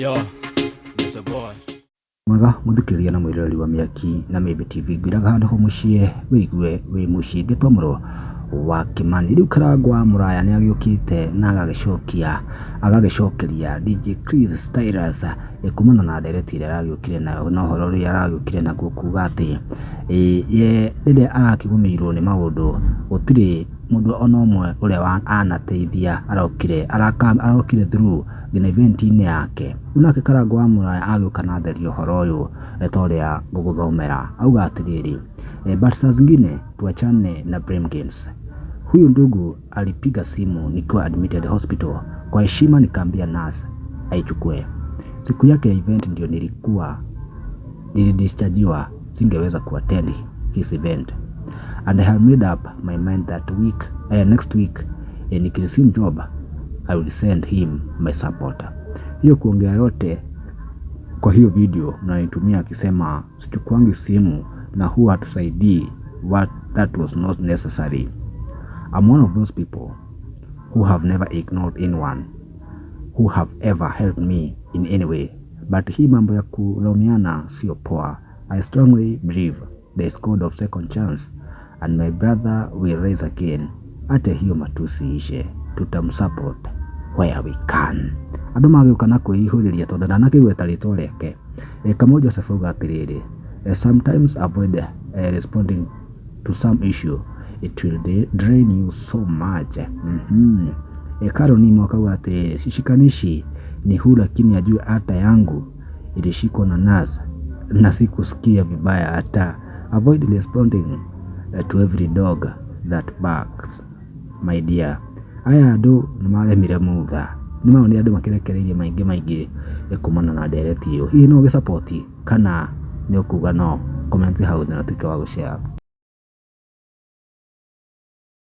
Yo, it's a boy. Mwega mũthikĩrĩria na mwĩroreri wa Mĩaki na Mĩmbi TV, ngwĩraga handũ ho mũciĩ wĩigue wĩ mũciĩ. Ngĩtwo mũrũ wa Kĩmani. Rĩu Karangũ wa Mũraya nĩ agĩũkĩte na agagĩcokia agagĩcokeria DJ Chris Stylus kumana na ndereti ĩrĩa aragĩũkire nayo na ũhoro ũrĩa aragĩũkire naguo kuga atĩ ye rĩrĩa arakĩgũmĩirwo nĩ maũndũ gũtirĩ mũndũ ona ũmwe ũrĩa anateithia arokire arokire through nginya event-inĩ yake. Rĩu nake Karangũ wa Mũraya agĩũka na atheria ũhoro ũyũ ta ũrĩa ngũgũthomera. Auga atĩrĩrĩ, but saa zingine tuachane na blame games. Huyu ndugu alipiga simu nikiwa admitted hospital. Kwa heshima nikaambia nurse aichukue. Siku yake ya event ndio nilikuwa nilidischargiwa, singeweza kuattend his event. And I have made up my mind that week, next week nikiresume job I will send him my support. Hiyo kuongea yote kwa hiyo video mnanitumia akisema sichukuangi simu na huwa hatusaidii, what that was not necessary. I'm one of those people who have never ignored anyone who have ever helped me in any way. But hii mambo ya kulaumiana sio poa. I strongly believe there is God of second chance and my brother will rise again. Hata hiyo matusi ishe, tutamsupport where we can. Andũ magĩũka na kwĩihũrĩria tondũ ndanakĩgweta rĩtwa rĩake. Kamau Joseph auga atĩrĩrĩ, sometimes avoid responding to some issue, it will drain you so much. Carol Nimo akauga atĩrĩrĩ, sishikanishi ni huu lakini ajue hata yangu ilishikwa na nurse na sikusikia vibaya hata. Avoid responding to every dog that barks, my dear. Aya andũ nĩ maremire mutha, nĩ maronire andũ makĩrekereirie maingĩ maingĩ kumana na ndereti ĩyo. Hihi no ũgĩsupport kana nĩ ũkuga no? Comment hau na ũtuĩke wa gũshare.